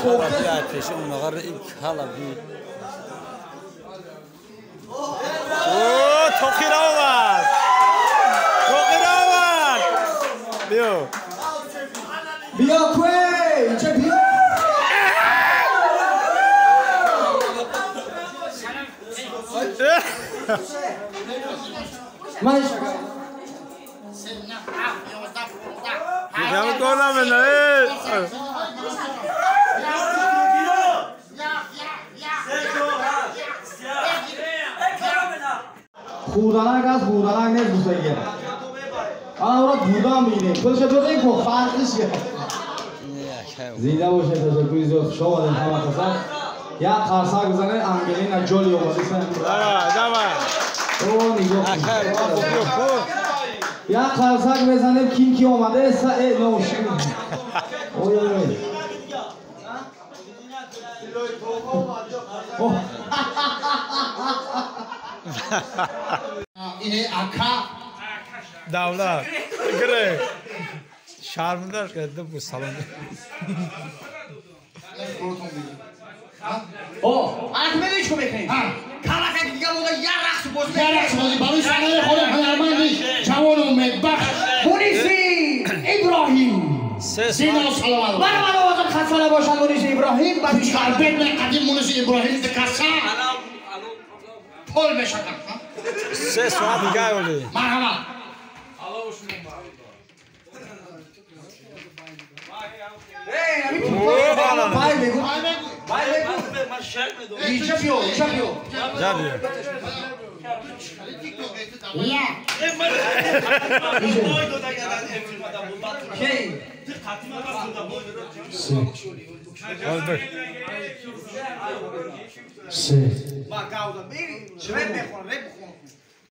Похта. О, Тоқир омад! Тоқир омад! Биё. Биё кӯй, инҷа биё. Ман хурданак аст, хурданак нест гуфтагия. Ана ӯро бурдан бигирем. Худша додем ко фарқиш. Зинда бошед, ташаккури зиёд. Хуш омадед ҳама каса. Як қарсак бизанед, Ангелина Ҷоли омадисан. Давай, давай. О, нигоҳ. Як қарсак мезанем, ким ки омада, са э нош. Ой ой. Ине ака давлат гире шармандаш карда бу салон. О, ана медонӣ чӣ мекунем? Калака дигар ода як рақс бозӣ мекунем. Як рақс бозӣ барои саҳнаи холи ҳунарманди ҷавону умедбахш Муниси Иброҳим. Зина саломат. Мана ман овозам хаста набошад Муниси Иброҳим. Карбет меқадим Муниси Иброҳим каса. Пол мешакам. 3 соат дигар оли. Марҳамат. Пай бегу. Пай бегу. Инҷа биё, инҷа биё. Ҷа биё. Се. Ма гауда, бери, реп мехонам, реп бихонам.